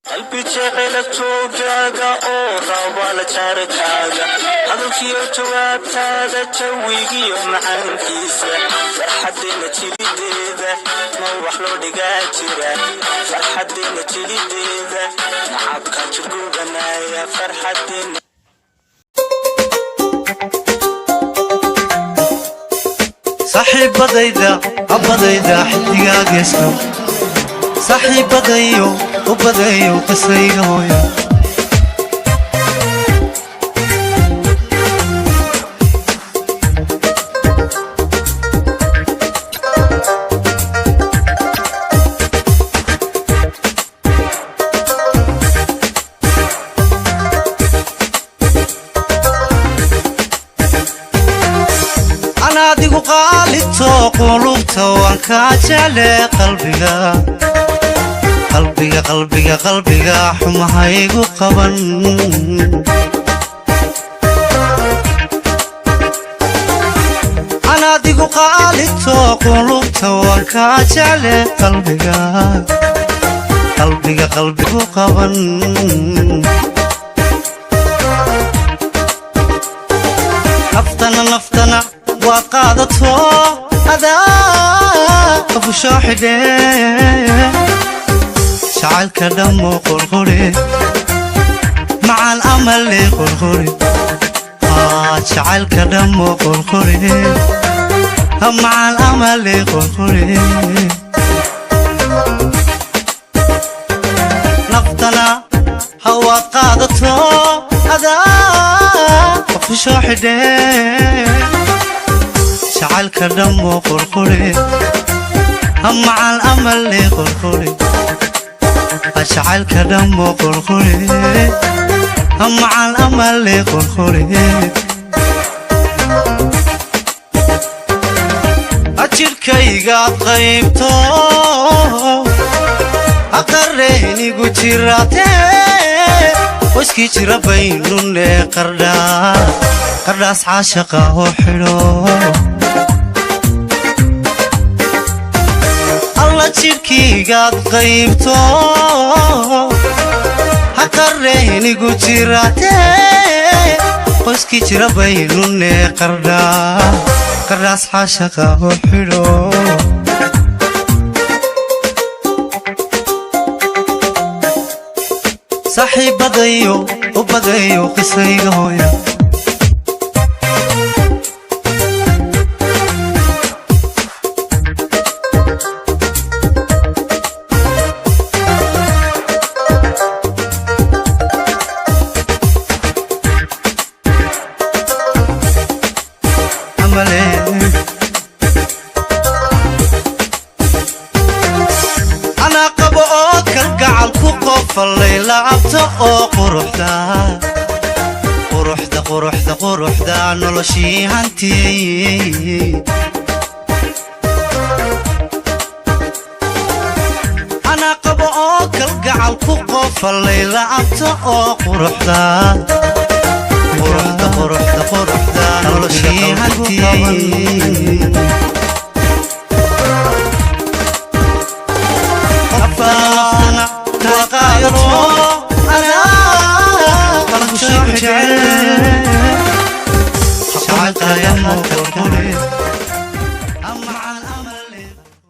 Qalbi jecela joogaaga oo raba la jaarkaaga, hadalkiyo jawaabtaada, jawigiyo macaankiisa, farxadeena jilideeda ma wax loo dhigaa jira? Farxadeena jilideeda nacabka jirgubanaya, farxadeena. Saaxiibadayda abadayda xidigaa geesko, saaxiibadayo ubadayo qisayga hooya. Anaadigu qaalito qulubta waan kaa jecle, qalbiga, qalbiga, qalbiga, qalbiga xumahaygu qaban. Anaadigu qaalito qulubta waan kaa jecle, qalbiga, qalbiga, qalbigu qaban. Naftana, naftana waad qaadato, adaa qafushoo xidhe, jacaylka dhammo qurquri, macal amale qurquri, jacaylka dhammo qurquri, macal amale qurquri. Naftana hawaad qaadato, adaa qafushoo xidhe, jacaylka dhammo qurquri, macal amale qurquri, jacaylka dhammo qurquri, macal amale qurquri. Jidhkaygaad qaybto, aqareynigu jiraatee, qoyskii jira baynune, qardhaa qardhaas caashaqa oo xidho. Alla jidhkaygaad qaybto, haqareynigu jiraatee, qoyskii jira baynune, qardhaa qardhaas caashaqa oo xidho. Saaxiibadayo ubadayo qisayga hooya. Amale anaa qabo oo kalgacal ku qofallay lacabta oo quruxda, quruxda, quruxda, quruxda noloshii hantiyey. Anaa qabo oo kalgacal ku qofallay lacabta oo quruxda, quruxda, quruxda, quruxda noloshii hantiyey. Naftana waa qaadato, anaa qalbsho jecel, jacaylkayamo.